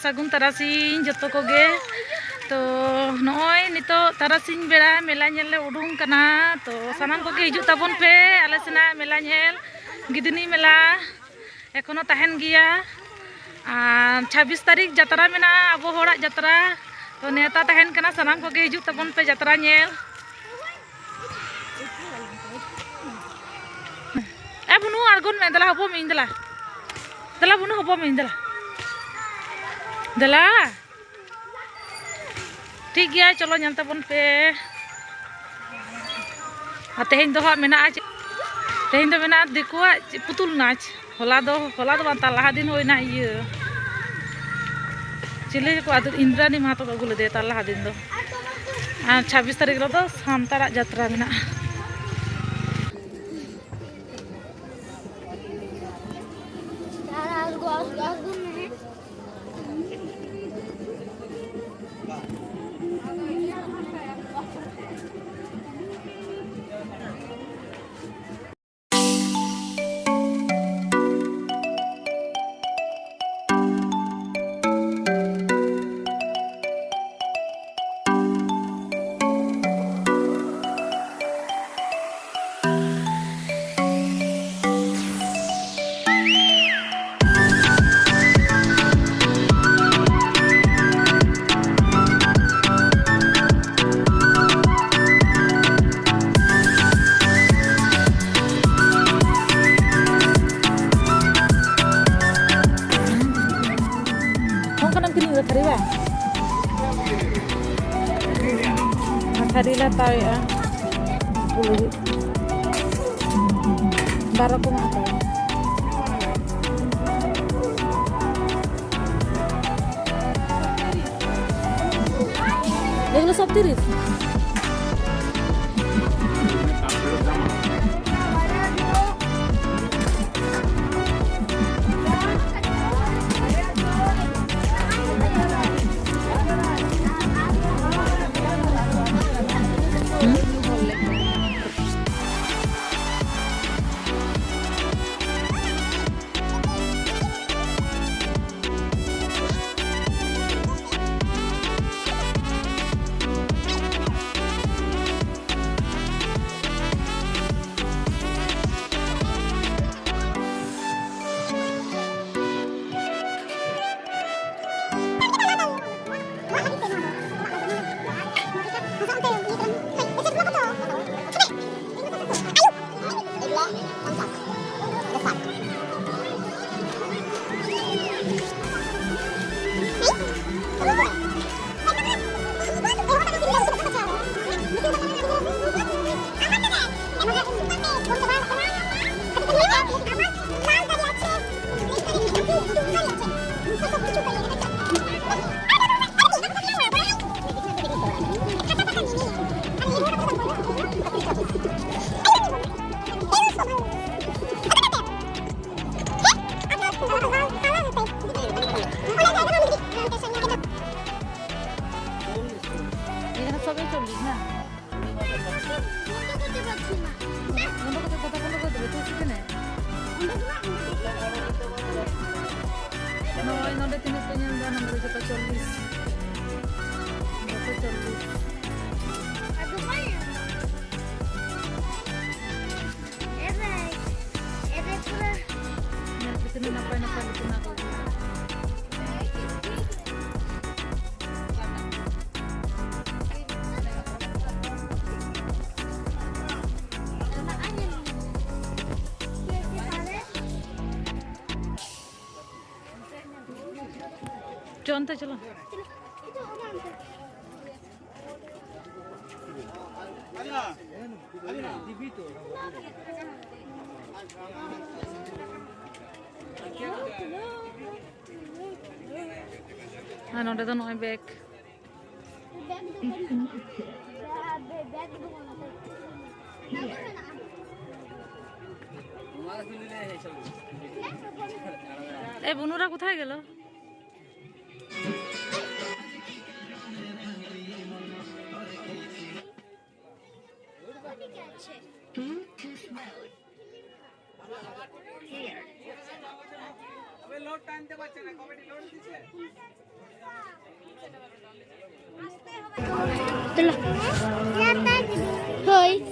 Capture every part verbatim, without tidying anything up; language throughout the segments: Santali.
ᱥᱟᱹᱜᱩᱱ ᱛᱟᱨᱟᱥᱤᱧ ᱡᱚᱛᱚ ᱠᱚᱜᱮ᱾ ᱛᱚ ᱱᱚᱜᱼᱚᱭ ᱱᱤᱛᱚᱜ ᱛᱟᱨᱟᱥᱤᱧ ᱵᱮᱲᱟ ᱢᱮᱞᱟ ᱧᱮᱞ ᱞᱮ ᱩᱰᱩᱝ ᱠᱟᱱᱟ᱾ ᱛᱚ ᱥᱟᱱᱟᱢ ᱠᱚᱜᱮ ᱦᱤᱡᱩᱜ ᱛᱟᱵᱚᱱ ᱯᱮ ᱟᱞᱮ ᱥᱮᱱᱟᱜ ᱢᱮᱞᱟ ᱧᱮᱞ᱾ ᱜᱤᱫᱷᱱᱤ ᱢᱮᱞᱟ ᱮᱠᱷᱚᱱᱳ ᱛᱟᱦᱮᱱ ᱜᱮᱭᱟ᱾ ᱟᱨ ᱪᱷᱟᱵᱵᱤᱥ ᱛᱟᱹᱨᱤᱠᱷ ᱡᱟᱛᱨᱟ ᱢᱮᱱᱟᱜᱼᱟ, ᱟᱵᱚ ᱦᱚᱲᱟᱜ ᱡᱟᱛᱨᱟ᱾ ᱛᱚ ᱱᱮᱣᱛᱟ ᱛᱟᱦᱮᱱ ᱠᱟᱱᱟ, ᱥᱟᱱᱟᱢ ᱠᱚᱜᱮ ᱦᱤᱡᱩᱜ ᱛᱟᱵᱚᱱ ᱯᱮ ᱡᱟᱛᱨᱟ ᱧᱮᱞ᱾ ᱮ ᱵᱩᱱᱩ, ᱟᱬᱜᱚᱱ ᱢᱮ, ᱫᱮᱞᱟ ᱦᱚᱵᱚ ᱢᱮ, ᱫᱮᱞᱟ᱾ ᱫᱮᱞᱟ ᱵᱩᱱᱩ, ᱦᱚᱵᱚ ᱢᱮ, ᱫᱮᱞᱟ᱾ ᱫᱮᱞᱟ᱾ ᱴᱷᱤᱠ ᱜᱮᱭᱟ, ᱪᱚᱞᱚ ᱧᱮᱞ ᱛᱟᱵᱚᱱ ᱯᱮ᱾ ᱟᱨ ᱛᱮᱦᱮᱧ ᱫᱚ ᱦᱟᱸᱜ ᱢᱮᱱᱟᱜᱼᱟ ᱪᱮᱫ? ᱛᱮᱦᱮᱧ ᱫᱚ ᱢᱮᱱᱟᱜᱼᱟ ᱫᱤᱠᱩᱣᱟᱜ ᱪᱮᱫ, ᱯᱩᱛᱩᱞ ᱱᱟᱪ᱾ ᱦᱚᱞᱟ ᱫᱚ, ᱦᱚᱞᱟ ᱫᱚ ᱵᱟᱝ, ᱛᱟᱨ ᱞᱟᱦᱟ ᱫᱤᱱ ᱦᱩᱭᱱᱟ ᱤᱭᱟᱹ᱾ ᱪᱤᱞᱤ ᱠᱚ ᱟᱫᱚ, ᱤᱱᱫᱨᱟᱱᱤ ᱢᱟᱦᱟᱛᱚ ᱠᱚ ᱟᱹᱜᱩ ᱞᱮᱫᱮᱭᱟ ᱛᱟᱨ ᱞᱟᱦᱟ ᱫᱤᱱ ᱫᱚ᱾ ᱟᱨ ᱪᱷᱟᱵᱵᱤᱥ ᱛᱟᱹᱨᱤᱠᱷ ᱨᱮᱫᱚ ᱥᱟᱱᱛᱟᱲᱟᱜ ᱡᱟᱛᱨᱟ ᱢᱮᱱᱟᱜᱼᱟ᱾ ᱚᱱᱠᱟᱱᱟᱜ ᱠᱤᱨᱤᱧ ᱟᱹᱜᱩ ᱛᱷᱟᱹᱨᱤ ᱵᱟᱝ? ᱚᱱᱟ ᱛᱷᱟᱹᱨᱤ ᱞᱮ ᱦᱟᱛᱟᱣᱮᱜᱼᱟ᱾ ᱩᱱᱠᱩ ᱞᱟᱹᱜᱤᱫ ᱵᱟᱨ ᱨᱚᱠᱚᱢᱟᱜ ᱦᱟᱛᱟᱣᱟ᱾ এগুলো সব তিরিশ। ᱛᱚᱵᱮ ᱪᱚᱞᱞᱤᱥ ᱱᱟ᱾ ᱵᱚᱱᱫᱚ ᱠᱚ ᱫᱮᱵᱟ ᱪᱷᱤᱢᱟ᱾ ᱵᱚᱱᱫᱚ ᱠᱚ ᱫᱮᱵᱟ, ᱵᱚᱱᱫᱚ ᱠᱚ ᱫᱮᱵᱟ, ᱛᱩᱭ ᱥᱤᱠᱷᱮᱱᱮ᱾ ᱚᱸᱰᱮ ᱫᱚ ᱵᱟᱝ, ᱚᱸᱰᱮ ᱫᱚ ᱵᱟᱝ᱾ ᱱᱚᱜᱼᱚᱭ ᱱᱚᱰᱮ ᱛᱤᱱᱟᱹᱜ ᱯᱮ ᱧᱮᱞ ᱮᱫᱟ, ᱱᱚᱰᱮ ᱫᱚ ᱡᱚᱛᱚ ᱪᱚᱞᱞᱤᱥ᱾ ᱡᱚᱛᱚ ᱪᱚᱞᱞᱤᱥ᱾ ᱟᱫᱚ ᱵᱟᱭ ᱮᱢᱟ᱾ ᱮ ᱵᱷᱟᱭ, ᱮ ᱵᱷᱟᱭ, ᱯᱩᱨᱟᱹ ᱧᱮᱞ ᱯᱮ, ᱛᱤᱱᱟᱹᱜ ᱱᱟᱯᱟᱭ ᱱᱟᱯᱟᱭ ᱞᱩᱛᱩᱨ ᱱᱟ ᱠᱚ᱾ ᱪᱚ, ᱚᱱᱛᱮ ᱪᱚᱞᱚ᱾ ᱟᱨ ᱱᱚᱰᱮ ᱫᱚ ᱱᱚᱜᱼᱚᱭ ᱵᱮᱜᱽ᱾ এ, বনুরা কোথায় গেল? ᱦᱳᱭ᱾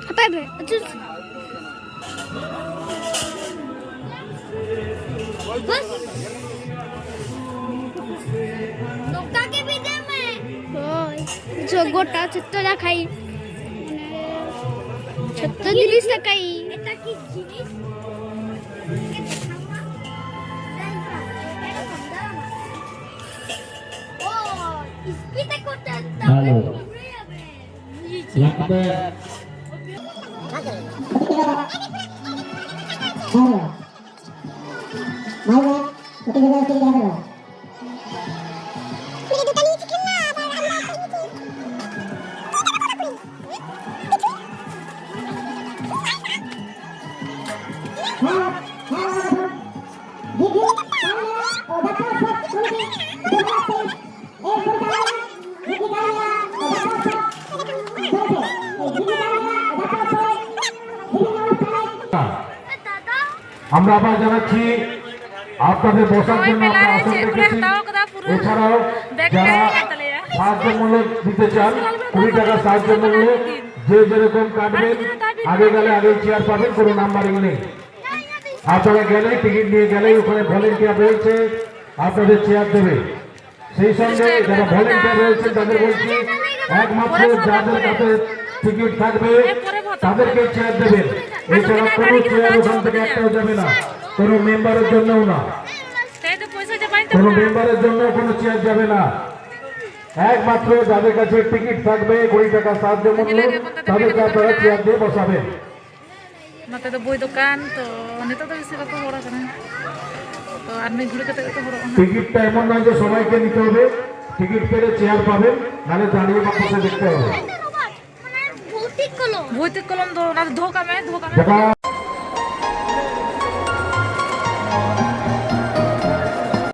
ᱦᱟᱯᱮ, ᱦᱟᱯᱮ, ᱟᱪᱪᱷᱟ᱾ ᱵᱟᱥ᱾ ᱱᱚᱝᱠᱟ ᱜᱮ ᱵᱷᱮᱡᱟᱭ ᱢᱮ᱾ ᱦᱳᱭ᱾ ᱡᱚ ᱜᱚᱴᱟ ᱡᱚᱛᱚ ᱞᱮᱠᱟᱭ᱾ ᱡᱚᱛᱚ ᱡᱤᱱᱤᱥ ᱞᱮᱠᱟᱭ᱾ ᱮᱴᱟ ᱠᱤ ᱡᱤᱱᱤᱥ? ᱚ, ᱤᱥᱯᱤ ᱛᱮᱠᱚ ᱴᱟᱱ ᱦᱮᱞᱳ᱾ ᱛᱟᱵᱮ᱾ ᱞᱟᱠᱛᱮ᱾ আমরা আবার জানাচ্ছি, আপনাদের বসার জন্য আমরা আসন রেখেছি। এছাড়াও যারা সাহায্য মূল্য দিতে চান, কুড়ি টাকা সাহায্য মূল্য, যে যেরকম কাটবেন, আগে গেলে আগে চেয়ার পাবেন, কোনো নাম্বারিং নেই। আপনারা গেলেই, টিকিট নিয়ে গেলেই ওখানে ভলেন্টিয়ার রয়েছে, আপনাদের চেয়ার দেবে। সেই সঙ্গে যারা ভলেন্টিয়ার রয়েছেন তাদের বলছি, একমাত্র যাদের কাছে টিকিট থাকবে তাদেরকে চেয়ার দেবেন। এছাড়া কোনো চেয়ার ওখান থেকে একটাও যাবে না, কোনো মেম্বারের জন্যও না। কোনো মেম্বারের জন্য কোনো চেয়ার যাবে না। একমাত্র যাদের কাছে টিকিট থাকবে, কুড়ি টাকা সাহায্য মূল্য, তাদেরকে আপনারা চেয়ার দিয়ে বসাবেন। ᱱᱚᱛᱮ ᱫᱚ ᱵᱳᱭ ᱫᱚᱠᱟᱱ, ᱛᱚ ᱱᱤᱛᱚᱜ ᱫᱚ ᱵᱮᱥᱤ ᱵᱟᱠᱚ ᱦᱚᱲ ᱟᱠᱟᱱᱟ, ᱛᱚ ᱟᱨ ᱢᱤᱫ ᱜᱷᱩᱲᱤ ᱠᱟᱛᱮ ᱜᱮᱠᱚ ᱦᱚᱲᱚᱜᱼᱟ᱾ টিকিটটা এমন নয় যে সবাইকে নিতে হবে, টিকিট পেলে চেয়ার পাবেন, নাহলে দাঁড়িয়ে বা বসে দেখতে হবে। ভৌতিক কলম। ভৌতিক কলম ᱫᱚ ᱚᱱᱟ ᱫᱚ ᱫᱚᱦᱚ ᱠᱟᱜ ᱢᱮ, ᱫᱚᱦᱚ ᱠᱟᱜ ᱢᱮ᱾